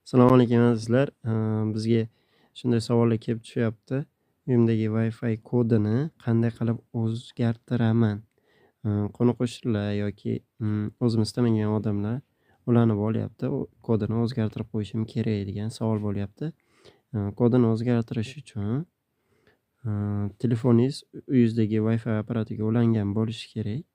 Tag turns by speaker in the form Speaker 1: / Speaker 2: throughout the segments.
Speaker 1: Assalomu alaykum, azizlar. Bizga shunday savollar kelib tushyapti. Uyimdagi Wi-Fi kodini qanday qilib o'zgartiraman? Qo'ni-qo'shnilar yoki o'zim istamagan odamlar ulanib olyapti. U kodini o'zgartirib qo'yishim kerak degan savol bo'lyapti. Kodini o'zgartirish uchun telefoningiz uyingizdagi Wi-Fi apparatiga ulangan bo'lishi kerak.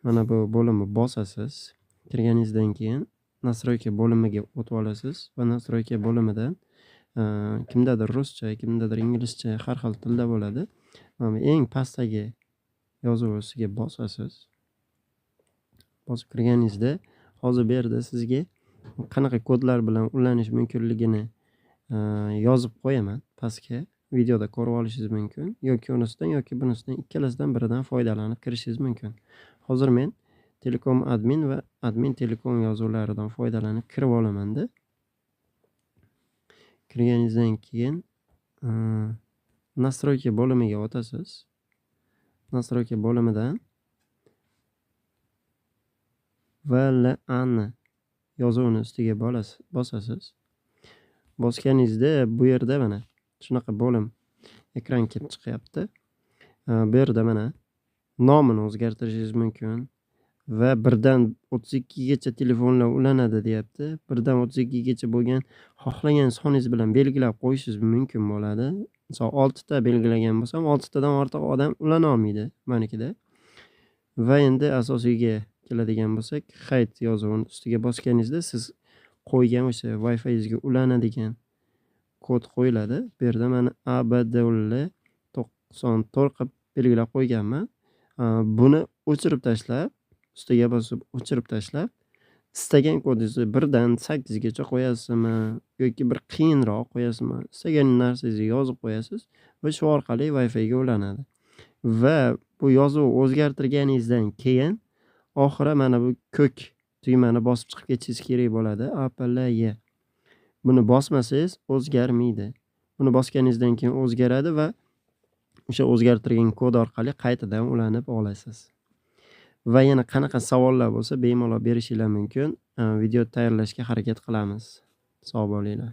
Speaker 1: Mana bu bo'limni bosasiz. Kirganingizdan keyin настройка bo'limiga o'tib olasiz va настройка bo'limidan kimdadir ruscha, kimdadir inglizcha, har xil tilda bo'ladi. Mana eng pastdagi yozuv ustiga bosasiz. Bosib kirganingizda hozir bu yerda sizga qanaqa kodlar bilan ulanish mumkinligini yozib qo'yaman pastga. Videoda ko'rib olishingiz mumkin yoki unisidan yoki bunisidan, ikkalasidan biridan foydalanib kirishingiz mumkin. Hozir men Telekom admin va admin Telekom yozuvlaridan foydalanib kirib olamanda. Kirganingizdan keyin настройка bo'limiga o'tasiz. Настройка bo'limidan VLAN yozuvini ustiga bosasiz. Bosganingizda bu yerda mana shunaqa bo'lim ekran kelib chiqyapti. Bu yerda mana nomini o'zgartirishingiz mumkin va 1dan 32gacha telefonlar ulanadi deyapti. 1dan 32gacha bo'lgan xohlagan soningiz bilan belgilab qo'yishingiz mumkin bo'ladi. Misol 6 ta belgilagan bo'lsam, 6 tadan ortiq odam ulana olmaydi manikida. Va endi asosiyga keladigan bo'lsak, hayt yozuvini ustiga bosganingizda siz qo'ygan o'sha Wi-Fi'ngizga ulanadigan kod qo'yiladi. Bu yerda mana ABDL 94 qilib belgilab qo'yganman. Buni o'chirib tashlab, ustiga bosib o'chirib tashlab, istagan kodingizni 1dan 8gacha qo'yasizmi yoki bir qiyinroq qo'yasizmi, istagan narsangizni yozib qo'yasiz va shu orqali Wi-Fi'ga ulanadi. Va bu yozuv o'zgartirganingizdan keyin oxiri mana bu ko'k tugmani bosib chiqib ketishingiz kerak bo'ladi. APLY. Buni bosmasangiz o'zgarmaydi. Buni bosganingizdan keyin o'zgaradi va o'sha o'zgartirgan kod orqali qaytadan ulanib olasiz. Va yana qanaqa savollar bo'lsa bemalol berishinglar mumkin. Video tayyorlashga harakat qilamiz. Sog' bo'linglar.